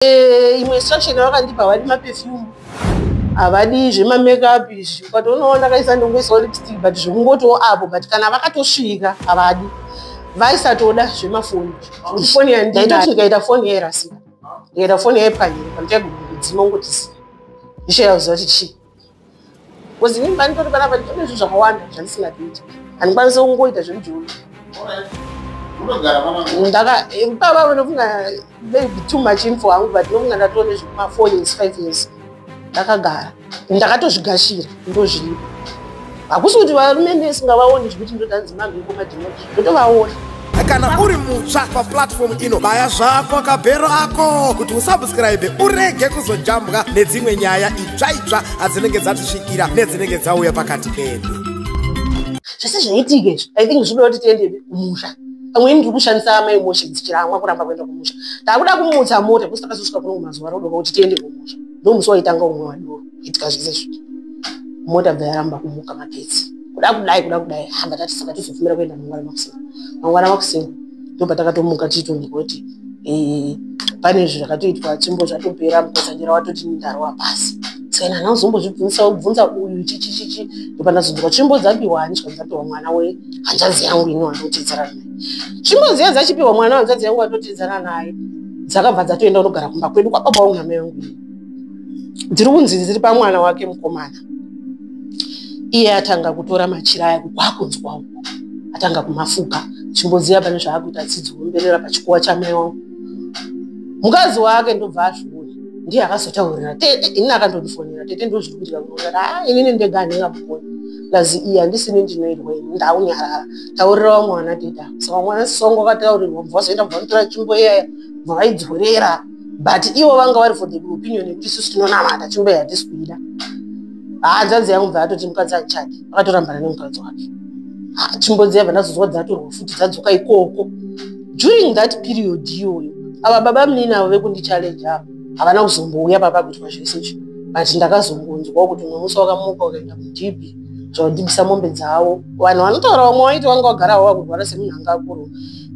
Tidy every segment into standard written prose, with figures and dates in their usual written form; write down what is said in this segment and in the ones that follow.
Imwe instruction yavakandipa, havadi maperfume, havadi zvemamakeup izvi. Ukatoonawo ndakaisa, ndongoisawo lipstick, but zvokungotiwo apo. But kana vakatosvika, havadi, vaisatoda zvemafoni. Foni yandaitoti ndikaita foni yairasika, ndikaita foni yaipwanyira pandichagona kudzima, ungoti ndishaya kuziva kuti chii, because inini panditori panapa nditone zvinhu zvakawanda zvandisingatoiti, handikwanisi kungoita zvemujolo. Unogara mama? Baba, ndofunga maybe too much info hangu, but ndofunga ndatone zvekuma 4 years, 5 years ndakagara, ndakatozvigashira, ndozviripo. Hakusi kuti varume ndisingavaoni, zvekuti ndotanzi mamhiko, madhimoni, ndotovaona. Kana uri mutsva paplatform ino, baya zvako kabhero ako kuti usubscribe, urege kuzojambwa nedzimwe nyaya itsva itsva adzinenge dzatisvikira nedzinenge dzauya pakati pedu. Zvese zvaitika izvi, I think zvinoda kuti tiende kumusha. Pamweni ndiri kushandisa maemotions, chiramwa, kuramba kuenda kumusha. Takuda kumutsa mota kusi takazosvika kuno mazuva rodoka kuti tiende kumusha. Ndomusi waitanga umwe wadoro itika zvese izvi, mota bva yaramba kumuka, magetsi kuda kudai, kuda kudai. Hamba tati saka tizofumira kuenda mangwana makuseni. Mangwana makuseni ndobva takatomuka tichitonzwa kuti pane zvakatoitwa, tsvimbo zvatopera, mukotsanjera watoti ndarova pasi. Saka ina handina kuzombozvibvunza bvunza uyu chichi chichi. Ndobva ndazonzwa tsvimbo dzapiwa ani, zvikanzi dzapiwa mwana wehanzvadzi yangu ini wandotedzerana naye. Tsvimbo dziya dzachipiwa mwana wehanzvadzi yangu wandotedzerana naye, dzakabva dzatoenda kunogara kumba kwedu kwababa vangu namai vangu. Dziri kunzi dziri pamwana wake mukomana. Iye atanga kutora machira aya kwakunzwa uko, atanga kumafuka tsvimbo dziya. Pane zvaakuita, achidziomberera pachikuva chamai wangu. Mukadzi wake ndobva azviona, ndiye akazotaurira tete. Inini akandondifonera, "Tete, ndo zviri kuitika kunoati." "A, inini ndega handingamukoni, plus iyi handisini ndinoirwa ini, ndaunyarara, taurira vamwe vana tete." Saka mwana sisi wangu akataurirwa, bva vazoenda, bva vanotora tsvimbo iyaya, bva vaidzorera. But ivo vanga vari for the opinion yekuti isusu tinonamata, tsvimbo iyi hatisi kuida. Hanzvadzi yangu bva atoti mukadzi achadi, akatorambana nemukadzi wake. Tsvimbo dziya bva ndazozwa dzatorwa futi, dzadzoka ikoko. During that period iyoyo, ava baba munini avo vekundichallenge ava havana kuzombouya papa kuitwa zvese izvi, but ndakazongonzwawo kuti umwe musi wakamuka ukaenda kudhibhi, zvadhibhisa mombe dzavo. Vanhu vanotaura, vamwe vaiti vanga vagarawo vakurwara semunhu anga akuru,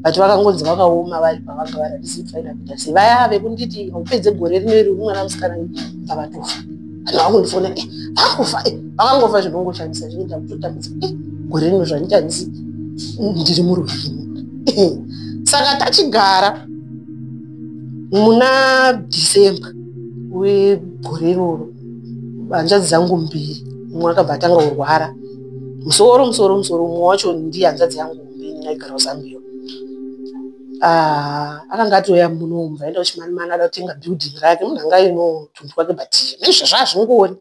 but vakangonzi vakaoma vari pavanga vari. Handizivi kuti vaida kuita sei. Vaya vekunditi haupedze gore rino iri uri mwana musikana, bva vatofa. Vanhu vakundifona, vakufa, vakangofa. Zvinongoshamisa, zvinoita kutotambidza gore rino zvandichanzi ndiri murwini. Saka tachigara muna December wegore iroro, hanzvadzi dzangu mbiri, mumwe akabva atanga kurwara musoro, musoro, musoro. Mumwe wacho ndiye hanzvadzi yangu hombe inini aigara kuZambia. Akanga atouya muno, aenda kuChimanimani, ada kutenga building rake. Munhu anga aino tunhu twake, but naizvozvo hazvingori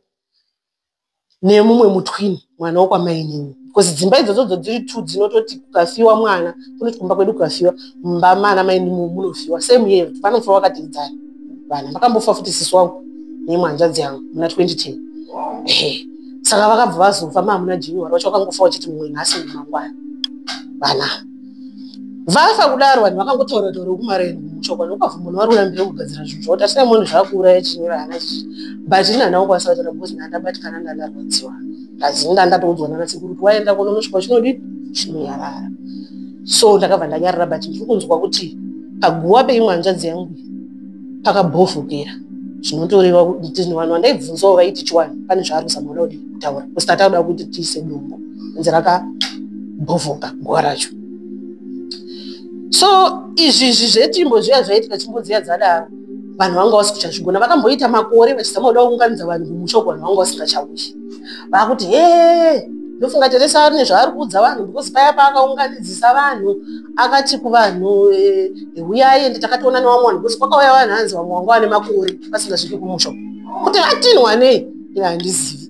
nemumwe mutwini, mwana wekwamainini, because dzimba idzodzo dziri two dzinototi kukafiwa mwana kunoti kumba kwedu, kukafiwa mumba mana mainini munofiwa same year, vanofa vakatedzana vana. Vakambofa futi sisi wangu neimwe hanzvadzi yangu muna 2010. Ehe, saka vakabva vazofa maa muna January vacho, vakangofa vachiti mumwe nhasi, mumwe mangwana. Vana vafa kudaro, vanhu vakangotaura taura kumareni kumusha kwano ukabva munhu vari kurambira kugadzira zvinhu zvavo, tasina munhu zvakuuraya chinyi vana chichi. But ini handina kukwanisa kutaura because ndandabatikana, ndandarwadziwa, ndazi ndandatoudzwa nanasekuru kuti waenda kuno unosvika chinodini, chinonyarara. So ndakabva ndanyarara, but ndiri kunzwa kuti paguva peimwe hanzvadzi yangu pakabhovhokera, zvinotoreva kuti vanhu vandaibvunzawo vaiti chiwani pane zvaari kuzama kuda kudi kutaura, because tatakuda kuti tiise dombo nzi rakabhovhoka guva racho. So izvi zvetsvimbo zviya zvaitika, tsvimbo dziya dzadaro, vanhu vanga vasi kuchazvigona. Vakamboita makore vachizama kuda kuunganidza vanhu kumusha uko, vanhu vanga vasingachauyi. Vakuti he, ndofunga Teresa ari nezvaari kuudza vanhu, because paya paakaunganidzisa vanhu, akati kuvanhu, "Huyai." Ende takatoona nevamwe vanhu, because kwakauya vanhu, hanzi vamwe vanga vane makore vasingasviki kumusha uko. Kuti vatinwa nei, ine handizivi.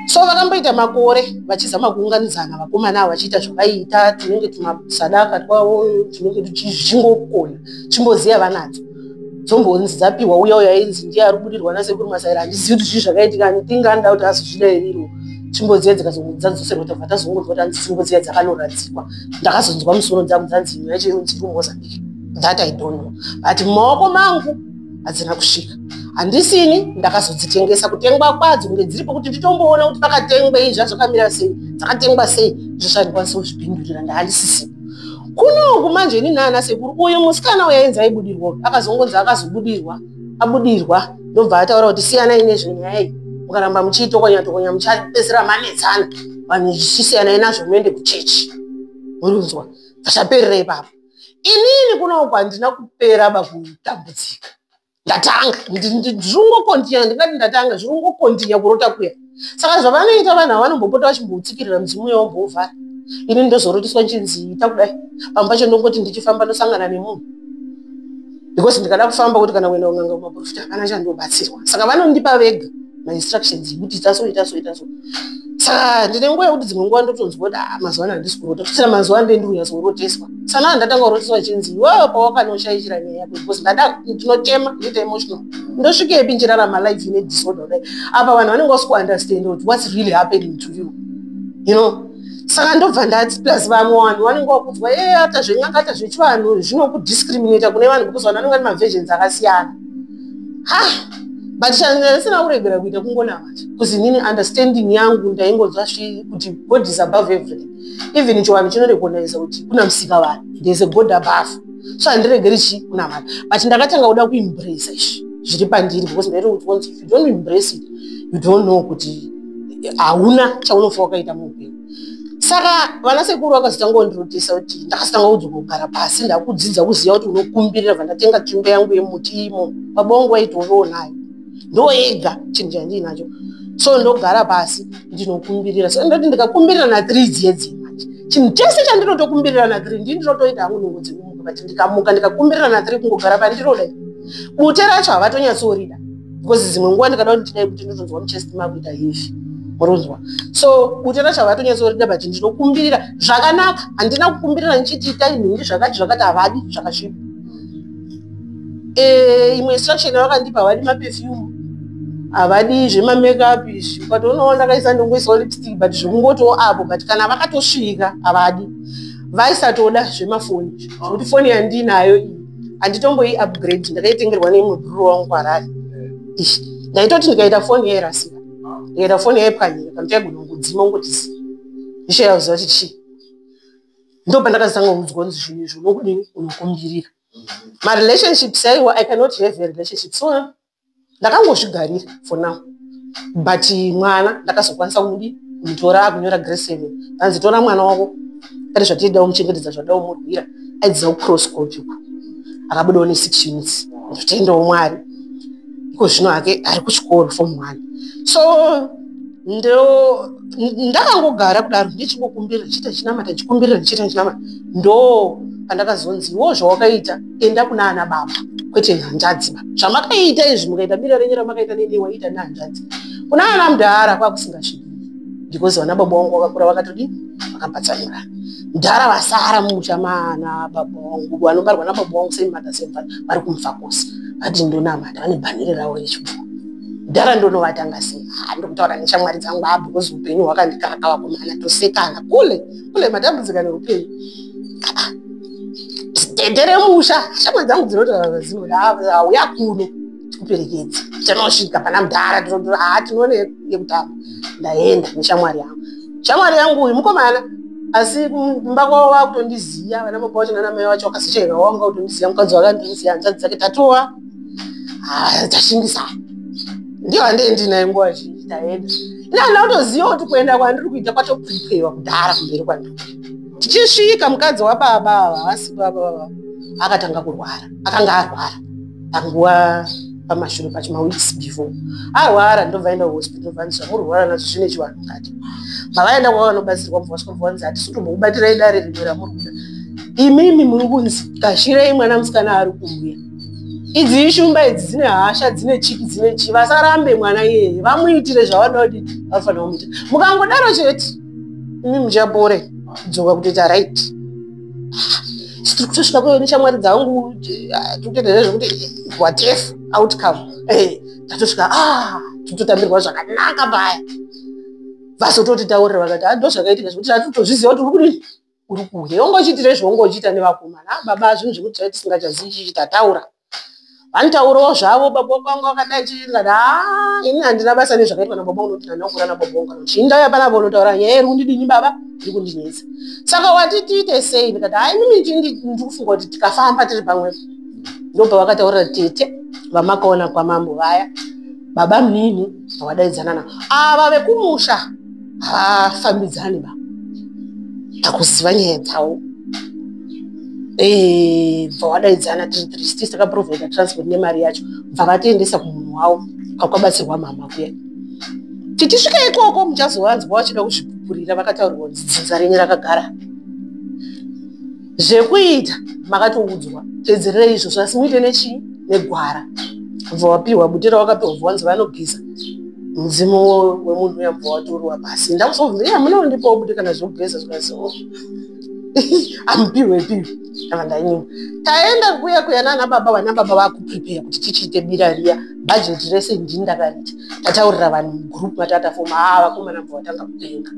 So vakamboita makore vachizama kuunganidzana vakomana ava, vachiita zvavaiita, tunenge tumasadaka twavo tunenge zvichingokona. Chimboziya vanadzo dzombonzi dzapiwa uya uya ainzi ndiye ari kubudirwa nasekuru Masaira. Handizivi kuti zvii zvakaitika, ndinga anoda kuti azozvidairiro. Tsvimbo dziya dzikazongodzadziserwa, tabva tazongonzwa kuti hanzi tsvimbo dziya dzakanoradzikwa. Ndakazonzwa musoro dzangu dzanzi imwe yacho inonzi iri kuMozambique. That I don't know, but mumaoko mangu hadzina kusvika. Handisini ndakazodzitengesa. Kutengwa kwadzo kunge dziripo, kuti nditomboona kuti pakatengwei, zvazvakamira sei, dzakatengwa sei, izvo zvandikwanisa kuzvipindurira, ndahandisisipo. Kunoku manje ini naana sekuru, uyu musikana uyu ainzi aibudirwa, akazongonzi akazobudirwa, abudirwa, ndobva ataura kuti siyanai nezvenyaya iyi, mukaramba muchiitokonya tokonya muchapedzisira manetsana, vanhu chisiyanai nazvo muende kuchechi. Murunzwa zvachaperera ipapo. Inini kunoku handina kupera bakutambudzika. Ndatanga zviringokontinya, ndingati ndatanga zviringokontinya kurota kuya. Saka zvavanoita vanhu ava, vanombopota vachimbotsikirira mudzimu uya wombouvhara. Ini ndozorotiswa nchinzi ita kudai. Pamwe pacho ndongoti ndichifamba ndosangana nemunhu, because ndikada kufamba kuti kana kuenda kun'anga, kumaprofita, hapana chandobatsirwa. Saka vanondipa vega mainstructions ekuti ita so, ita so, ita so. Saka ndine nguva yekuti dzimwe nguva ndotonzwa kuti ah, mazuva ano handisi kurota kusira mazuva ano ndiri kunyatsokuroteswa. Sana ndatanga kuroteswa chinzi iwewe pawakanoshaishira nyaya yako, because ndada ndinochema, ndoita emotional, ndosvikepi nchirarama life ine disorder kudai? Apa vanhu vanenge vasi kuunderstand kuti what's really happening to you, you know. Saka ndobva ndati, plus vamwe vanhu vanenge vakudzwa e ata zven'anga, ata zvechivanhu, zvinokudiscriminata kune vanhu because vanhu vanenge vane maversions akasiyana. Ha, but chandisina kuregera kuita kungonamata, because inini understanding yangu ndaingonzwa kuti God is above everything. Even chivanhu chinorecognize kuti kuna musika vanhu, there is a God above, so handiregeri chi kunamata. But ndakatanga kuda kuembrace izvi zviri pandiri, because ndaiti kuti once if you don't embrace it, you don't know kuti hauna chaunofa wakaita muupenyu. Saka vana sekuru vakazotanga kundirotesa kuti ndakazotanga kudzoka kugara pasi, ndakudzidza kuziva kuti unokumbirira. Bva ndatenga tsvimbo yangu yemuti imo, baba vangu vaitovewo nayo, ndo ega chinhu chandiinacho. So ndogara pasi, ndinokumbirira. So ndoti ndikakumbirira na3 dziedzi manje, chinhu chese chandinotokumbirira na3, ndii ndinotoita hangu nungo dzekumuka, but ndikamuka ndikakumbirira na3, kungogara pandiroda bute racho havatonyatsorida, because dzimwe nguva ndikada kuti ndidai kuti ndinotonzwa muchest makuita heavy, murunzwa. So bute racho havatonyatsorida, but ndinokumbirira zvakanaka. Handina kukumbirira ndichiti itai nhingi zvakati zvakati, havadi zvakasvipa. Imwe instruction yavakandipa, havadi maperfume, havadi zvemamakeup izvi. Ukatoonawo ndakaisa, ndongoisawo lipstick, but zvekungotiwo apo, but kana vakatosvika havadi. Vaisatoda zvemafoni, zvekuti foni yandinayo iyi handitomboi upgrade, ndakaitengerwa neimwe bhururu wangu kuHarare. Ishi ndaitoti ndikaita foni yairasika, ndikaita foni yaipwanyika, kana chaigona kungodzima ungoti ndishaya kuziva kuti chii. Ndo pandakazotanga kuudzwa kunzi zvinhu izvi unokudini, unokumbirira. Marelationships aiwa, I cannot have a relationship, so ndakangozvigarira for now. But mwana ndakazokwanisa kumudi kumutora akunyora grade 7. Anzi tora mwana wako, kati zvatida umuchengetedza, zvada umurwira. Aidzidza kuCross Kopiko, akabudawo ne6 units, ndotendawo Mwari. Iko zvino hake ari kuchikoro form 1. So ndo ndakangogara kudaro ndichingokumbirira, ndichiita chinamata, ndichikumbirira, ndichiita chinamata. Ndo pandakazonzi iwo zvawakaita, enda kuna ana baba, kwete hanzvadzi ba. Zvamakaita izvi, mukaita bira renyu ramakaita neni, waita nehanzvadzi, kuna ana mudhara kwakusingasviki, because vana baba vangu vakakura vakatodi vakapatsanurana. Mudhara vasara mumusha maana baba vangu, vanobarwa nababa vangu, same mother same father, vari kumufakosi. Vati ndonamata, vane bhaniri ravo rechibvo. Mudhara ndonovatanga sei? Ah, ndokutaura neshamwari dzangu, a because upenyu hwakandikaka vakomana, tosekana kule kule, matambudzika neupenyu. Tete remusha, shamwari dzangu dzinoti dzinoda auya kuno tikuperekedze, tinosvika pana mudhara, tinoone yekutamba. Ndaenda neshamwari yangu. Shamwari yangu uyu mukomana, asi kumba kwavo vakutondiziya, vana baba vacho nana mai vacho vakazoshaika, wanga kutondiziya, mukadzi wakandondiziya, hanzvadzi dzake, tatowa tashingisa, ndiyo handei ndinaye nguva zhinji. Taenda, ine handina kutoziva kuti kuenda kwandiri kuita kwatopreparewa kudhara kumberi kwandiri. Tichisvika, mukadzi wababa ava, havasi baba baba, akatanga kurwara. Akanga arwara panguva pamashure pacho, maweeks before arwara. Ndobva aenda kuhospital, vanzi zvamurwara nazvo zvine chivanhu mukati. Mavaenda kwavanobatsirwa, mubva vasvika vanzi hatisi kutombokubatirai dare rimwe ramuri kuda imimi, muri kunzi gashirei mwana musikana ari kuuya. Idzi ishumba idzi, dzine hasha, dzine chiki, dzine chi, vasarambe mwana iyeye, vamuitire zvavanoda kuti vafanira kumuita. Mukangodaro chete imi muchapore kudzoka kutoita right. Tiri kutosvika kuyo neshamwari dzangu, tiri kutoita zvekuti whatever outcome. Tatosvika, ah, tototambirwa zvakanaka paya. Vazototitaurira vakati, ah, ndo zvakaitika zvekuti hatitozviziva kuti uri kudini, uri kuuya, wangochiitire zvaungochiita nevakomana. Ah, baba, zvinhu zvekuti tai tisingachazivi chichi. Tataura, Vanotaurawo zvavo, baba vangu vakadai chii. Haa, ini handina basa nezvakaitwa nababa vangu, nokuti handina kukura nababa vangu. Kana chii, ndauya panapa unotaura nyaya iri kundidini baba, iri kundinetsa. Saka wati tiite sei? Ndikati, hai, mimi ndiri kufunga kuti tikafamba tiri pamwepo. Ndobva vakataurira tete vamakaona kwamambo vaya, baba munini vawadaidzana navo. Ava vekumusha havafambidzani ba pakuziva nyaya dzavo. Bva wadaidzana tiri tiri tisi, takaprovhaida transport nemari yacho, bva vatiendesa kumunhu wavo kwakwabatsirwa mama kuya. Titisvika ikoko, muchazovanzwa vachida kuzvipupurira. Vakataurirwa kunzi dzinza renyu rakagara zvekuita, makatoudzwa, teedzererei izvozvo, asi muite nechii, negwara. Bva wapiwa bute rawakapiwa, bva wanzi vanogeza mudzimu wemunhu uya, bva watoriwa pasi. Ndakuzobvunza, iya, munondipawo bute kana zvokugeza? Zvikanzi, oh, amupiwe piwe. Ndava ndanyima. Taenda kuya kuya nana baba, vana baba vakuprepare kuti tichiite bira riya. Bhajeti rese ndini ndakariita. Tataurira vanhu mugroup matatafoma. Haa, vakomana bva vatanga kupenga.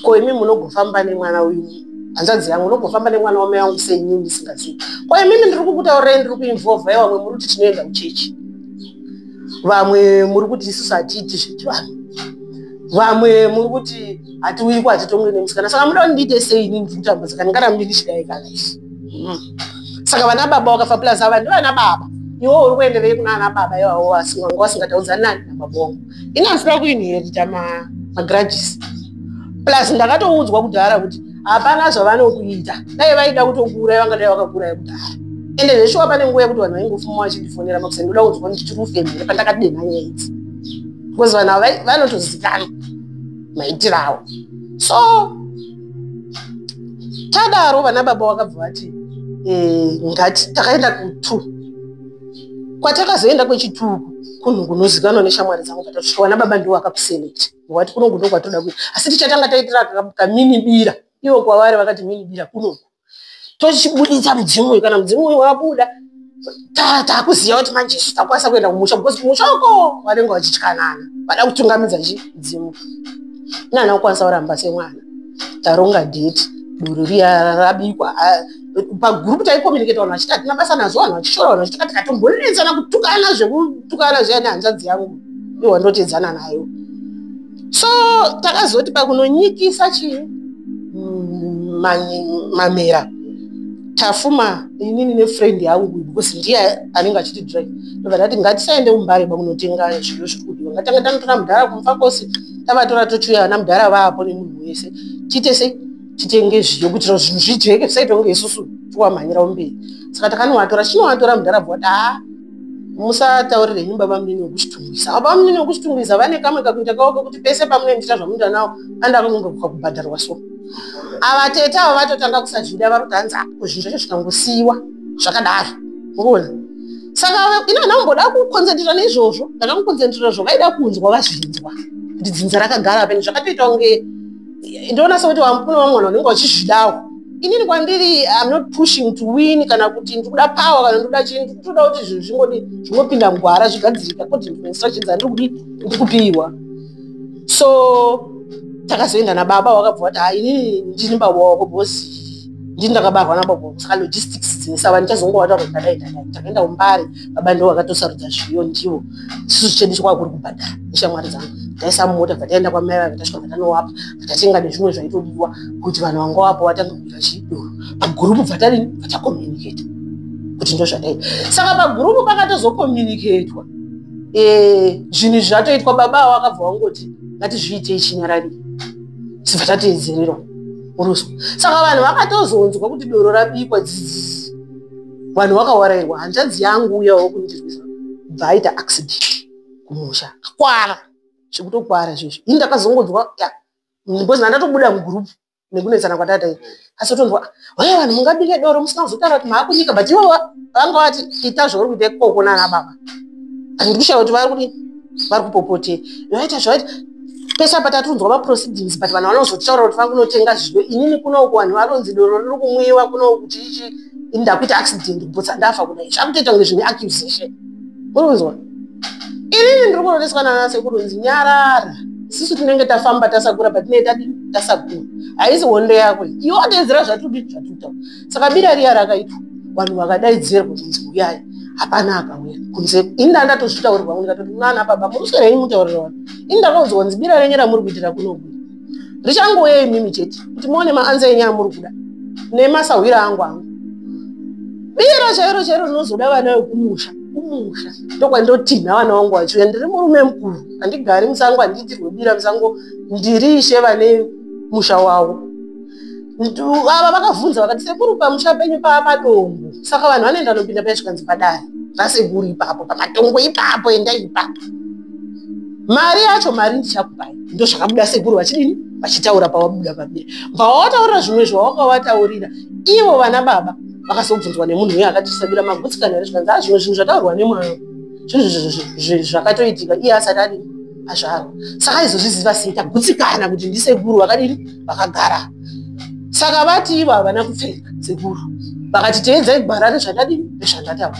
Ko imi munogofamba nemwana uyu, hanzvadzi yangu, unogofamba nemwana wamai vangu sei inini ndisingazivi? Ko imimi, ndiri kukutaurirai, ndiri kuinvolva. Vamwe muri kuti tinoenda kuchechi, vamwe muri kuti isusu hatiiti zvechivanhu, vamwe muri kuti hatiuyiko, hatitongwe nemusikana. Saka muda kuti ndiite sei inini? Ndiri kutambudzika, ndingarambi ndichidai kana izvi. Saka vana baba vakafa, plus ava ndivana baba. Iwo uri kuenderei kuna ana baba ivavo vanga vasingataudzani nani nababa vangu? Ini handisida kuinherita magrudges. Plus ndakatoudzwa kudhara kuti hapana zvavanokuita, dai vaida kutokuuraya vangadai vakakuuraya kudhara. Ende zveshuwa, pane nguva yekuti vanhu vaingofuma vachindifonera makuseni, ndoda kunzwa kuti ndichiri kufemere pandakadenha nyaya idzi, because vanhu ava vanotozikanwa maitiro avo. So tadaro, vana baba vakabva vati ngati takaenda ku2 kwatakazoenda kwechituku, kunhu kunozikanwa neshamwari dzangu. Patasvika, vana baba ndiwo vakakuselect, wati kunoku ndo kwatoda kuita, asi tichatanga taitira kamini bira. Ivo kwavari vakati mini bira kunoku, tochibuditsa mudzimu uyu. Kana mudzimu uyu wabuda, takuziva kuti manje isu takwanisa kuenda kumusha, because kumusha uko vanenge vachityanana, vada kutungamidza chi mudzimu. Inana kukwanisa kuramba semwana. Taronga date, doro riya rabikwa. Pagroup taicommunicate, vanhu vachiti hatina basa nazvo, vanhu vachishora, vanhu vachituka, tikatombonetsana kutukana zvekutukana zviya nehanzvadzi yangu iwa ndotedzana nayo. So takazoti pakunonyikisa chii, mamera, tafuma inini nefriend yangu, because ndiye anenge achiti drive. Ndobva ndati ngatisaende muMbare kunotenga zviyo zviri kudiwa, ngatanga tanotora mudhara kumufakosi. Tavatora, tochiuya vana mudhara vaapo nemunhu wese, tiite sei, titenge zviyo kuitira zvinhu zvijeke, zvisaita kunge isusu tiwamhanyira umberi. Saka takanovatora, chinovatora mudhara bva wati, haa, musataurire henyu baba munini wekuchitungwiza. Baba munini wekuchitungwiza vane kamwe kakuita kavo kekuti pese pamunoendita zvamunoita navo anoda kunge kakubhadharwa. So ava tete ava vatotanga kusazvida, vari kuti hanzi zvinhu zvacho zvikangosiyiwa zvakadaro, mukuona. Saka ina handamboda kuconcentrata neizvozvo, ndakangoconcentrata zvavaida kunzwa, vazvinzwa kuti dzinza rakagara peni. Zvakatoita kunge ndoona sekuti kune vamwe vanhu vanenge vachizvidawo. Inini kwandiri, I'm not pushing to win, kana kuti ndikuda power, kana ndikuda chii. Ndikutoda kuti zvinhu zvingodi zvingopinda mugwara, zvigadzirika according to instructions andiri kudi ndikupiwa. So takazoenda nababa, wakabva wati, ha, inini ndini baba wako, because ndini ndakabarwa nababa wako. Saka logistics dzesava ndichazongovataura kuti ndadai ndadai. Takaenda kuMbare, baba ndiwo vakatosarudza zviyo, ndiwo isusu chedu kwakuri kubhadhara neshamwari dzangu. Taisa mumota, bva taenda kwamai vave. Tasvika, bva tanovapa, bva tatenga nezvimwe zvaitodiwa kuti vanhu vanga vapo vatange kuita chidoro. Pagroup bva tadini, bva tacommunicata kuti ndo zvataita. Saka pagroup pakatozocommunicatwa zvinhu zvatoitwa, baba avo vakabva vangoti ngatizviitei chinyararire, sibva tateedzererwa uruzwa. Saka vanhu vakatozonzwa kuti doro rabikwa dzidzisi, vanhu vakawarairwa. Hanzvadzi yangu uyawo kundirwisa bva aita accident kumusha, kwara zvekutokwara zvezvo. Ini ndakazongonzwa because ndandatobuda mugroup nekunetsana kwatataita, asi otonzwa waya, vanhu mungabike doro musina kuzotaura kuti maakunyika? But ivo vanga vati ita zvauri kuita ikoko nana baba. Handiri kushaya kuti vari kudini, vari kupopotei, vaita zvavaita pese apa. Tatonzwa maproceedings, but vanhu vanozotaura kuti vakunotenga zviyo. Inini kunoku vanhu varonzi doro riri kumwiwa kunoku, chichi, ini ndakuita accident kupotsa ndafa kudai, zvakutoita kunge zvine accusation, uri kunzwa? Inini ndiri kunoneswa nana sekuru nzi nyarara, isusu tinenge tafamba tasakura, patinenge tadini, tasakura. Haisi hondo yako iwe, wateedzera zvatudi zvatutaura. Saka bira riya rakaitwa, vanhu vakadaidzirwa kunzi uyai. Hapana akauya kunze. Ini ndandatozvitaurirwa, ndikatoti nana baba, muruswerei mutaurira vanhu? Ini ndakaudzwa kunzi bira renyu ramuri kuitira kunoku richangouya imimi chete kuti muone maanswer enyu amuri kuda nemasahwira angu angu. Bira chairo chairo rinozoda vana vekumusha. Kumusha ndokwandotinha vana vangu vachiuya. Ndiri murume mukuru, handigari musango, handiitirwe bira musango. Ndiri ishe vane musha wavo. Ava vakabvunza vakati, "Sekuru, pamusha penyu paa padongo, saka vanhu vanoenda nopinda paya?" Zvikanzi, "Padare rasekuru ipapo, pamatongo ipapo, endai ipapo. Mari yacho, mari ndichakupai." Ndo zvakabuda sekuru vachidini, vachitaura pavabuda pabira. Bva wataurira zvimwe zvawakavataurira ivo vana baba. Vakazobvunzwa nemunhu uyo akati, "Sabira magutsikana here?" Zvikanzi, "A, zvimwe zvinhu zvataurwa nemwana zvinhu zvakatoitika iye asati adini azvarwa, saka aizozviziva sei? Tagutsikana kuti ndisekuru vakadini, vakagara." Saka vati ivo havana kupfeka sekuru, vakati, "Teedzai gwara rezvandadini, rezvandataura.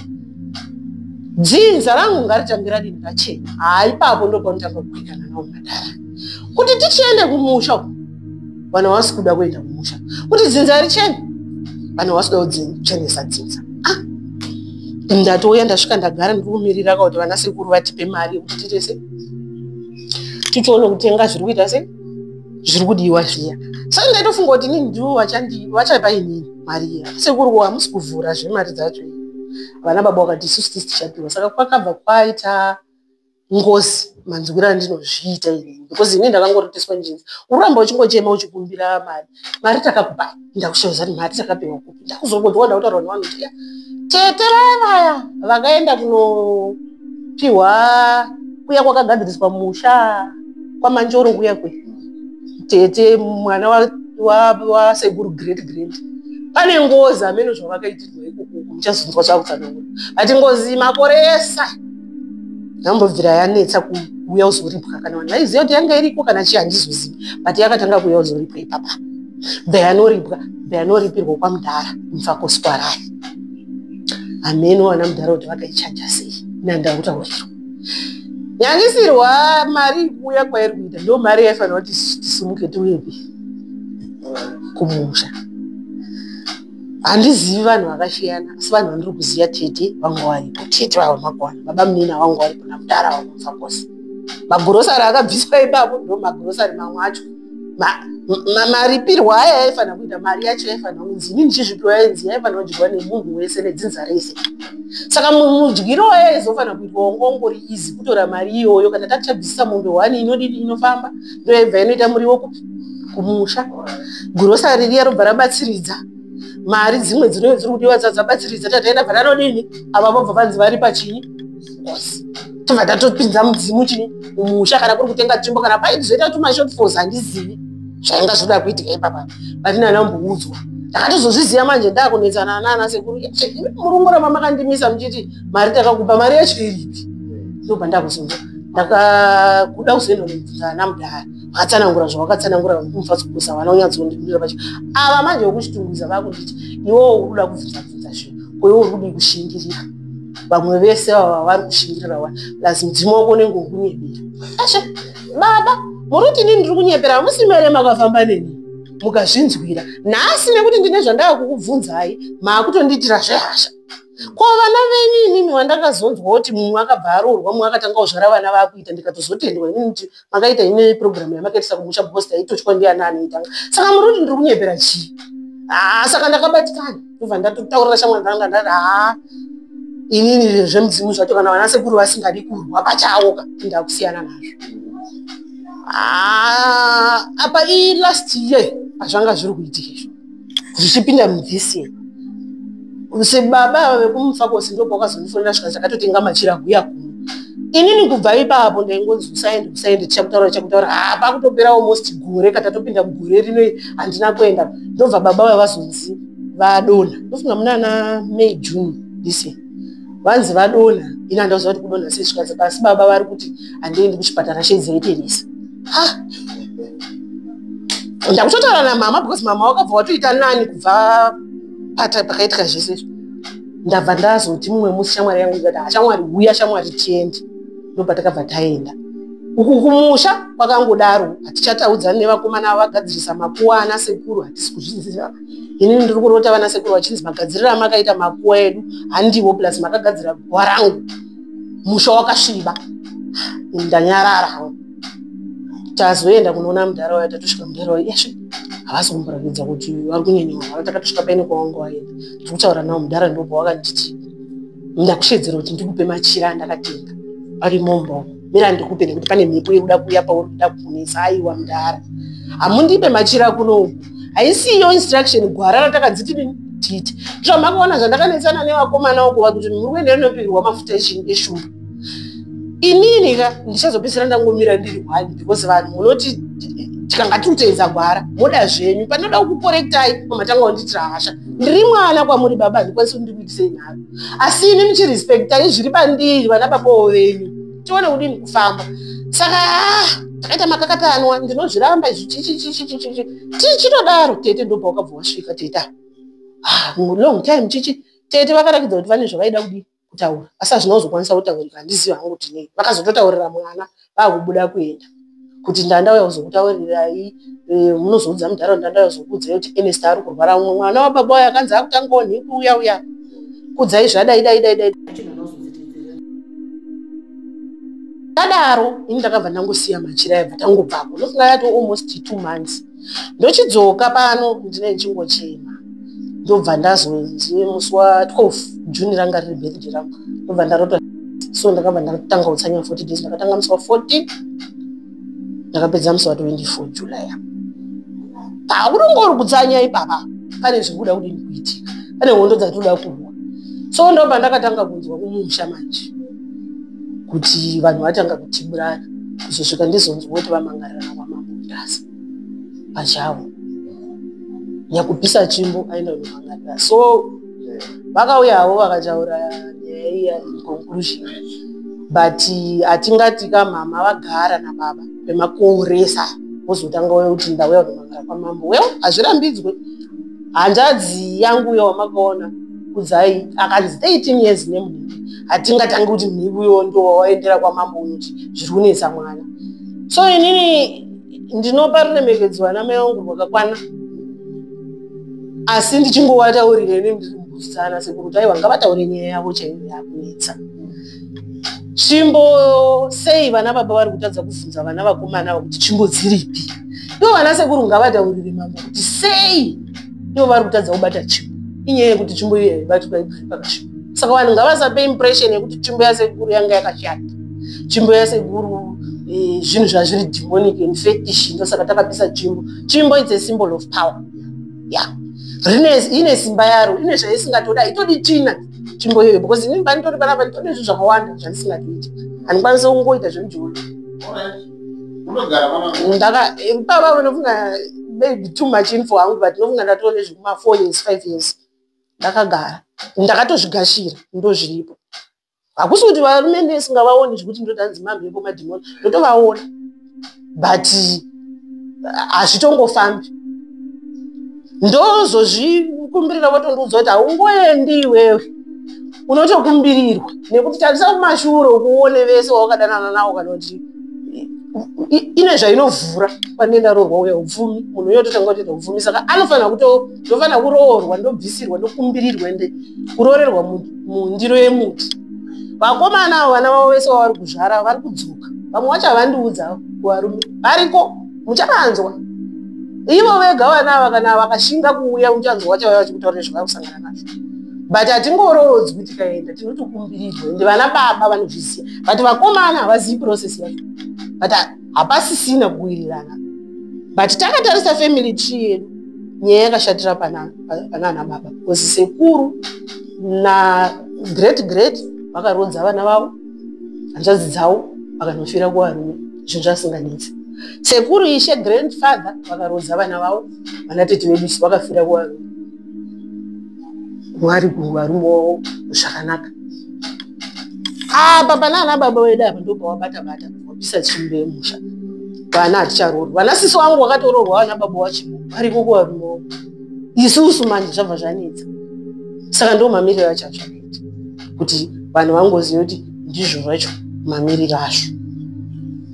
Dzinza rangu ngaritange radini, rachena." Haa, ipapo ndopanotanga kukwikana nawo madhara kuti tichiende kumusha uku. Vanhu havasi kuda kuenda kumusha kuti dzinza richene, vanhu havasi kuda kuchenesa dzinza. Ah, ndatouya, ndasvika, ndagara, ndiri kumirira kuti vana sekuru vatipe mari yekuti tiite sei, tichione kutenga zviri kuita sei, zviri kudiwa zviya. Saka ndaitofunga kuti inini ndivo vachapa inini mari iya. Sekuru, ko hamusi kuvhura zvemari dzacho? Vana baba vakati, "Isusu tisi tichapiwa." Saka kwakabva kwaita ngozi, manzwiro andinozviita inini, because inini ndakangoroteswa njinzi, uramba uchingochema uchikumbira mari, mari takakupai. Ndakushawiza kuti mari takapiwa kupi? Ndakuzongonzwa ndakutaurwa nevanhu kuti, "Ya, tete vaya vaya vakaenda kunopiwa kuya kwakagadziriswa musha kwaManjoro kuya kwe tete mwana wasekuru great great, pane ngozi." Amene zvavakaitirwa ikoko muchazonzwa zvakutsanangura, but ngozi makore ese yambobvira yanetsa kuuya kuzoripwa. Kana vanhu vaiziva kuti yanga iriko kana chii, handizozivi, but yakatanga kuuya kuzoripwa ipapa. Bva yanoripwa, bva yanoripirwa kwamudhara mufakoswarai. Hameno vana mudhara kuti vakaichaja sei. Nandakutaurirwa nyangisirwa mari kuuya kwairi kuita, ndo mari yaifanira kuti tisumuke tiuyepi kumusha. Handizivi vanhu vakasiyana, asi vanhu vandiri kuziva, tete vanga varipo, tete vava makwana, baba munina vanga varipo, namudhara vangu Mufakosi. Magurosari akabviswa ipapo ndo magurosari mamwe acho. Maripirwo aya yaifanira kuita mari yacho, yaifanira kunzi inini ndichizvipiwa, yainzi yaifanira kudyiwa nemunhu wese nedzinza rese. Saka mudyiro wayo yaizofanira kuitwa wanga ungori easy, kutora mari iyoyo. Kana tatichabvisisa mombe one inodini, inofamba, ndo yaibva inoita muriwo kupi, kumusha. Gurosari riya robva rabatsiridza mari dzimwe dzinove dziri kudiwa, dzabatsiridza, tataenda, bva tanodini, ava vobva vanzi vari pachinyi ngozi, tobva tatopinza mudzimu chini mumusha. Kana kuri kutenga tsvimbo, kana paizoita tumashortfalls, handizivi zvainga zvoda kuitika ipapa, but nana mboudzwa. Ndakatozozviziva manje ndakunetsana nana sekuru, "Murungoramba makandimisa muchiti mari takakupa, mari yacho iripi?" Ndobva ndakuzonzwa ndakakuda kuzoenda kunobvunza ana mudhara, vakatsanangura zvavakatsanangura. Vekumufatsokusa vana kunyatsondibudira pacho. Ava manje vekuChitungwiza vakunditi, "Iwewo uri kuda kubvunza bvunza zvinhu, koiwe uri kudii kushingirira? Vamwe vese vava vari kushingirira wa lazi mudzimu wako unenge ukunyebera." Ashe baba, muri kuti inini ndiri kunyepera? Hamusi mere makafamba neni mukazvinzwira nhasi nekuti ndine zvandava kukubvunzai, maakutondiitira zvehasha. Ko vana venyu inini wandakazonzwa kuti mumwe akabva aroorwa, mumwe akatanga kuzvara vana vakuita, ndikatozotendwa inini kuti makaita ine purogiramu yamakaitisa kumusha, because taitotywa ndiana anoitanga. Saka muri kuti ndiri kunyepera chii? Haa, saka ndakabatikana, ndobva ndatotaurira shamwari dzanga, ndati, "Haa, inini zvemudzimu zvacho, kana vana sekuru vasingadi kurwa pachavo ka, ndakusiyana nazvo." Apa ilast year hazvanga zviri kuitika izvo, zvichipinda muthis year, sebaba ava vekumufakosi ndo pakazondifonera, zvikanzi, "Takatotenga machira guya kuno." Inini kubva ipapo ndaingonzi, "Usaende, usaende, tichakutaura, tichakutaura." Haa, pakutopera almost gore, katatopinda mugore rino, handina kuenda. Ndobva baba vava vazonzi vadonha, ndofunga munana May, June this year, vanzi vadonha. Ini handaziva kuti kudonha sei. Zvikanzi pasi baba vari kuti handiendi kuchipatara cheDzaiteresa. Ha, ndakutotaura namama because mama wakabva watoita nani kubva pakaitika zvese izvo. Ndabva ndazoti mumwe musi shamwari yangu ikati, "Hashamwari, uya shamwari, tiende." Ndobva takabva taenda uku kumusha. Kwakangodaro, hatichataudzani nevakomana vagadzirisa makuwa ana sekuru, hatisi kuzviziva. Inini ndiri kurota vana sekuru vachinzi magadziriro amakaita makuwa edu handiwo, plus makagadzira guwa rangu, musha wakasviba. Ndanyarara hangu. Tazoenda kunoona mudhara waya. Tatosvika, mudhara waya yasvi havasi kumboratidza kuti vari kunyanyorwara. Takatosvika paine kwawanga waenda, tiri kutaura navo, mudhara ndobva wakanditi, "Ndakushedzera kuti ndikupe machira andakatenga ari momba, mira ndikupe, nekuti pane mhepo iri kuuya pauri kuda kukunetsa." "Aiwa mudhara, hamundipe machira kunoku, haisiyo instruction, gwara ratakanzi tidini tiite." Zvamakaona zvandakanetsana nevakomana ukuva kuti muri kuenda rinopirwa mafuta eshumba, inini ka ndichazopedzisira ndangomira ndiri one, because vanhu munoti tikanga tikuteedza gwara moda zvenyu, panoda kukorektai pamatanga kundiitira hasha. Ndiri mwana kwamuri baba, handikwanisi kuti ndikuitisei nharo, asi ini muchirespektai zviri pandiri, vana babawo venyu, tione kudini kufamba. Saka takaita makakatanwa, ndinozviramba izvi, chichichichichichi tichitodaro. Tete ndobva wakabva wasvika. Tete, long time chichi. Tete vakarakidza kuti vane zvavaida kudii kutaura, asi hazvina kuzokwanisa kutaurika, handizivi hangu kuti nei. Vakazototaurira mwana vakubuda kuenda kuti ndandauya kuzokutaurirai, munozoudza munharaunda, ndauya kuzokuudzai kuti Ernest ari kurwara, mumwe mwana wababa uyo akanzi akutangawo nhiku uya uya, kudzai zvadai dai dai dai. Tadaro, ini ndakabva ndangosiya machira aibva, tangobvapo. Ndofunga yato almost 2 months. Ndochidzoka pano, ndine ndichingochema. Ndobva ndazonzi musi wa12 June ranga riri birthday rangu, ndobva ndarota. So ndakabva ndatanga kutsanya 40 days. Ndakatanga musi wa14, ndakapedza musi wa24 July. Pakunongori kutsanya ipapa, pane zviri kuda kudini kuitika, pane hondo dzatinoda kurwa. So ndobva ndakatanga kunzwa kumusha manje kuti vanhu vatanga kutiburana, kuzosvika ndizonzwa kuti vamangarirana kwamambo Mutasa pachavo, nyakupisa tsvimbo aenda kunomangarira. So vakauyawo vakataura nyaya iya in conclusion, but hatingati kamama vagara nababa kwemakoresa wozotanga uya kuti ndauya kunomangara kwamambo. Well, hazvirambidzwe. Hanzvadzi yangu uyo wamakaona Kudzai akanzi 13 years nemunhivi, hatingatangi kuti munhivi uyo ndo wawaendera kwamambo unoti zviri kunetsa mwana. So inini ndinopa ruremekedzo vana mai vangu rwakakwana, asi ndichingovataurira ini ndiri mbudzana sekuru kuti aiwa, ngavataure nyaya yavo chaiyo yakunetsa. Tsvimbo sei vana baba vari kutadza kubvunza vana vakomana ava kuti tsvimbo dziripi? Ivo vana sekuru ngavataurire mambo kuti sei ivo vari kutadza kubata tsvimbo. Inyaya yekuti tsvimbo iyo yaibatwa igari pakasviba, saka vanhu ngavasape impression yekuti tsvimbo yasekuru yanga yakashata, tsvimbo yasekuru zvinhu zvazviri demonic and fetish, ndosaka takapisa tsvimbo. Tsvimbo it's a symbol of power ya ine simba yaro, ine zvaisingatoda, itodi tsvina tsvimbo iyoyo, because inini panditori panapa nditode zvinhu zvakawanda zvandisingatoiti, handikwanisi kungoita zvemujolo. Ndaka baba unofunga maybe too much info hangu, but ndinofunga ndatone zvekuma 4 years, 5 years ndakagara, ndakatozvigashira, ndozviripo. Hakusi kuti varume ndisingavaoni zvekuti ndotanzi mamhepo, madhimoni, ndotovaona, but hazvitongofambi. Ndozozvikumbirira, votondiudza kuti haungoendi iwewe, unotokumbirirwa, nekuti tarisa kumashure ukuone vese wawakadanana navo, kana kuti ine zvainovhura pandenda roorwa uya upfumi, munhu uyo totanga kutoita upfumi, saka anofanira kuto ndofanira kuroorwa, ndobvisirwa, ndokumbirirwa, ende kuroorerwa mundiro yemuti. Vakomana avo vana vavo vese vavari kuzvara vari kudzoka, vamwe vacho havandiudza kuvarume variko, muchavanzwa ivo vega vana ava kana vakashinga kuuya, muchanzwa vachauya vachikutaurira zvavari kusangana nazvo. But hatingorodzwi tikaenda, tinotokumbirirwa, ende vana baba vanozviziva, but vakomana havazivi process yacho, but hapasisina kuwirirana. But takatarisa family tree yedu, nyaya yakashatira panana baba, because sekuru nagreat great vakarodza vana vavo, hanzvadzi dzavo vakanofira kuvarume, zvinhu zvasinganetsi. Sekuru ishe grandfather vakarodza vana vavo, vana tete vedu isu vakafira kuvarume, vari kuvarume wavo zvakanaka. Apa pana ana baba vedu apa ndobva wabata bata wapisa tsvimbo yemusha, vana haticharoorwa. Vana sisi vangu vakatoroorwa, vana baba vachipo variko kuvarume wavo, isusu manje zvabva zvanetsa. Saka ndo mamiriro acho azvakaita kuti vanhu vangoziva kuti ndizvo zvacho mamiriro azvo.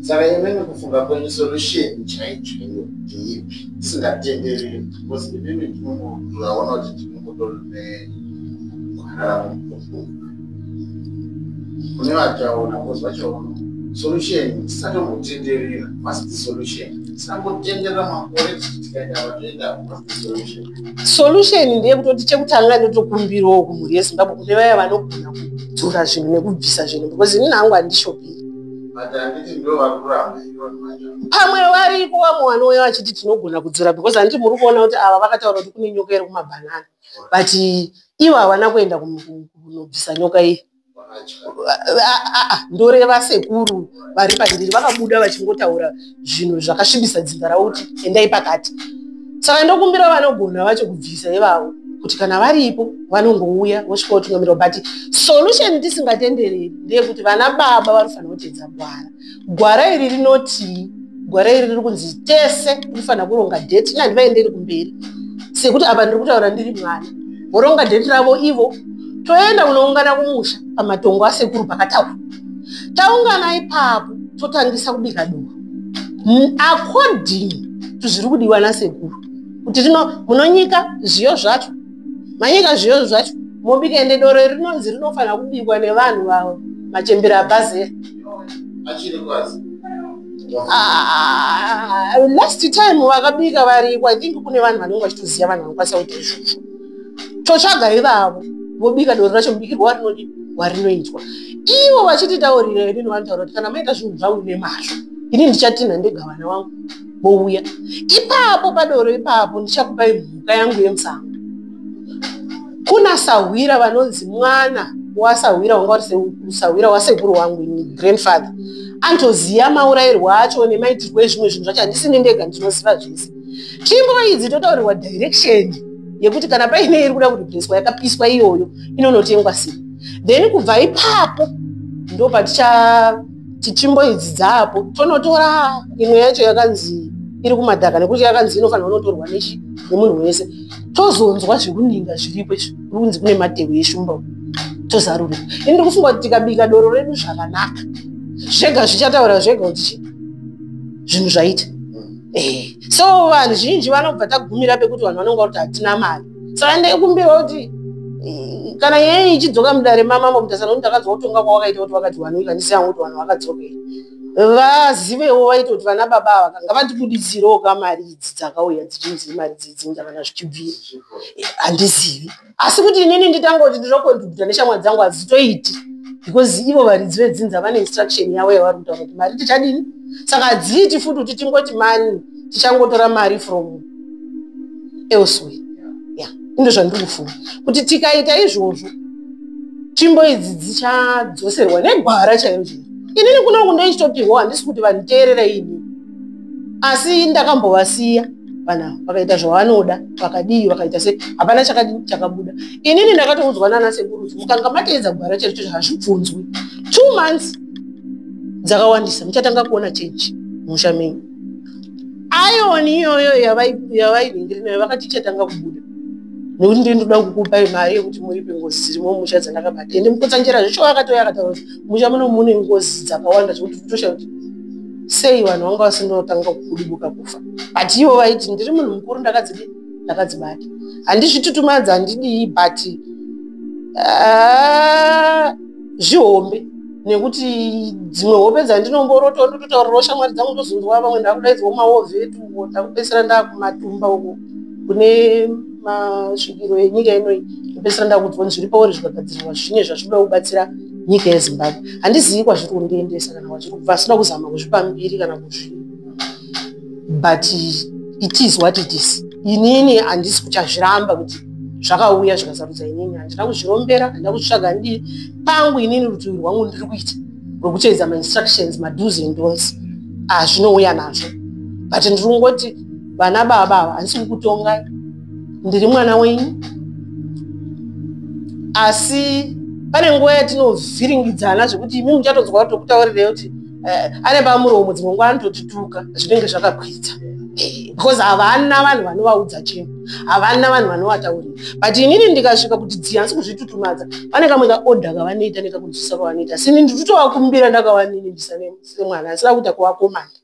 Saka imimi kufunga kwenyu, solution chaichaiyo ndeipi tisingatendereri? Because imimi ndinovaona kuti ndinomutori negwara ramukufunga kune vachaona, because vachaona solution tisatombotenderera. What's the solution? Tisambotenderera makore tichiti tikaenda vatoenda. What's the solution? Solution ndeyekutoti chekutanga, ndotokumbirawo kumhuri yeZimbabwe, kune vaya vanogona kudzora zvinhu nekubvisa zvinhu, because inini hangu handishopiri. But handiti ndo vari kuramba here vanhu vacho? Pamwe variko vamwe vanouya vachiti tinogona kudzora, because handiti muri kuona kuti ava vakataura kuti kune nyoka iri kumabhanana, but ivo havana kuenda kunobvisa nyoka iyi. Vakatya. Ndoreva sekuru vari pandiri vakabuda vachingotaura zvinhu zvakasvibisa dzinza ravo kuti endai pakati. Saka ndokumbira vanogona vacho kubvisa ivavo kuti kana varipo vanongouya vosvika votungamirwa. But solution tisingatendereri ndeyekuti vana baba vanofanira kuteedza gwara. Gwara iri rinoti, gwara iri riri kunzi tese tinofanira kuronga date. Ina handivaenderi kumberi, sekuti apa ndiri kutaura ndiri mwana. Voronga date ravo ivo, toenda kunoungana kumusha pamatongo asekuru pakataura. Taungana ipapo, totangisa kubika doro according to zviri kudiwa nasekuru, kuti rino munonyika zviyo zvacho, manyika zviyo zvacho, mobika. Ende doro iri rinonzi rinofanira kubikwa nevanhu machembere abhazera. Achiri kwazi? Ah, last time vakabika variko. I think kune vanhu vanenge vachitoziva, vanhu vanokwanisa kuita izvozvo. Totsvaga ivavo, vobika doro racho, mubikirwo warinodi warinoitwa. Ivo vachititaurira, inini vanotaura kuti kana maita zvinhu zvangu nemazvo, ini ndichatinha ndega, vana vangu vouya ipapo padoro ipapo, ndichakupai mhuka yangu yemusango. Kuna sahwira vanonzi mwana wasahwira, wanga uri sahwira wasekuru wangu, ini grandfather, anotoziva maurayirwo acho nemaitirwo ezvimwe zvinhu zvacho. Handisini ndega ndinoziva zvese. Tsvimbo idzi totaurirwa direction yekuti kana paine iri kuda kureplacwa, yakapiswa iyoyo inonotengwa sei. Then kubva ipapo ndo patichati tsvimbo idzi dzaapo, tonotora imwe yacho yakanzi iri kumadhaka, nekuti yakanzi inofanira kunotorwa nechi nemunhu wese. Tozonzwa zvekuninga zviripo izvi, kuri kunzi kune matehwe eshumba, tozarurwa. Ini ndiri kufunga kuti tikabika doro redu zvakanaka, zvega zvichataura zvega kuti chi zvinhu zvaita. So vanhu zhinji vanobva tagumira pekuti vanhu vanonga kuti hatina mari. Saka ndekumbira kuti kana nyaya iyi ichidzoka mudare mamambo Mutasa, nokuti ndakanzwa kutonga kwawakaita kuti vakati vanhu ikandisiya kuti vanhu vakadzokera, vazivewo vaite kuti vana baba ava ngavatibuditsirewo kamari idzi dzakauya dzichinzi mari dzedzinza kana zvichibvira. Handizivi, asi kuti inini nditanga kuti ndinocontributa neshamwari dzangu hadzitoiti, because ivo varidzi vedzinza vane instruction yavo yavari kutaura kuti mari tichadini. Saka hadziiti futi kuti tingoti mani tichangotora mari from elsewhere. Ya, indo zvandiri kufunga kuti tikaita izvozvo, tsvimbo idzi dzichadzoserwa negwara chairo chairo. Inini kunoku ndoichitopihwa, handisi kuti vanditeerera ini, asi ndakambovasiya vanhu ava vakaita zvavanoda, vakadii, vakaita sei, hapana chakadini chakabuda. Inini ndakatoudzwa nana sekuru kuti mukanga mateedza gwara chairo chairo, hazvibvunzwi, 2 months dzakawandisa, muchatanga kuona change musha menyu. Iron iyoyo yavainhingiri nayo vakati ichatanga kubuda, nekuti ndii ndoda kukupai mari yekuti muripe ngozi dzirimo musha dzandakabata. Ende Mukotsanjera zvecho vakatouya akataura kuti musha muno mune ngozi dzakawanda zvekuti kutosha kuti sei vanhu vanga vasinotanga kukudibuka kufa. But ivo vaiti ndiri munhu mukuru, ndakadzidi ndakadzibata, handizvitutumadza, handidii, but zvihombe, nekuti dzimwe hope dzandinomboroto ndototaurirawo shamwari dzangu, ndozonzwa vamwe ndakudaidzwa kumaovheti uko, ndakupedzisira ndakumatumba uko kune masvikiro enyika inoi, ndopedzisira ndakudzwa kuti zviri pauri zvikagadzirwa zvine zvazvinoda kubatsira nyika yeZimbabwe. Handizivi kwazviri kundiendesa kana kwazviri kubva, asina kuzama kuzvipa mbiri kana kuzvi, but it is what it is. Inini handisi kuchazviramba kuti zvakauya zvikasarudza inini. Handina kuzvirombera, handina kuzvitsvaga, handii pangu. Inini rutivi rwangu ndiri kuita rwekuteedza mainstructions, mados and don'ts azvinouya nazvo. But ndiri kungoti vana baba ava, handisi kukutongai, ndiri mwana wenyu, asi pane nguva yatinovhiringidzana zvekuti imi muchatonzwa tokutaurirei kuti ane pamuromo, dzimwe nguva anototituka zvinenge zvakakwidza. Because havana vanhu vanovaudza chinhu, havana vanhu vanovataurira. But inini ndikasvika kuti dziya, handisi kuzvitutumadza. Pane kamwe kaorder kavanoita nekakunzwisa kwavanoita. Sini nditotovakumbira ndakavaninipisa semwana, handisida kuita kuvakomanda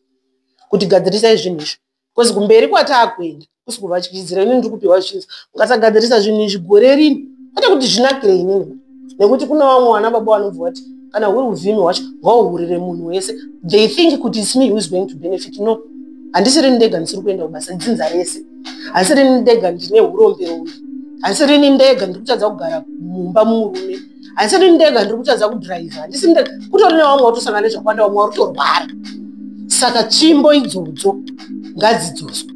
kuti gadzirisai zvinhu izvi, because kumberi kwataakuenda kusi kuvatyidzira. Inini ndiri kupiwa zvinhu, ukasagadzirisa zvinhu izvi gore rini, kwete kuti zvinakire inini, nekuti kuna vamwe vana baba vanobva vati kana huri uvhimi hwacho ngauhurire munhu wese. They think kuti it's me who is going to benefit. No, handisirini ndega ndisiri kuenda kubasa, dzinza rese. Handisirini ndega ndine urombe rombe, handisirini ndega ndiri kutadza kugara mumba mumurume, handisirini ndega ndiri kutadza kudhiraivha, handisiri ndega. Kutori nevamwe vatosangana nezvakwanda, vamwe vari kutorwara. Saka tsvimbo idzodzo ngadzidzoswe.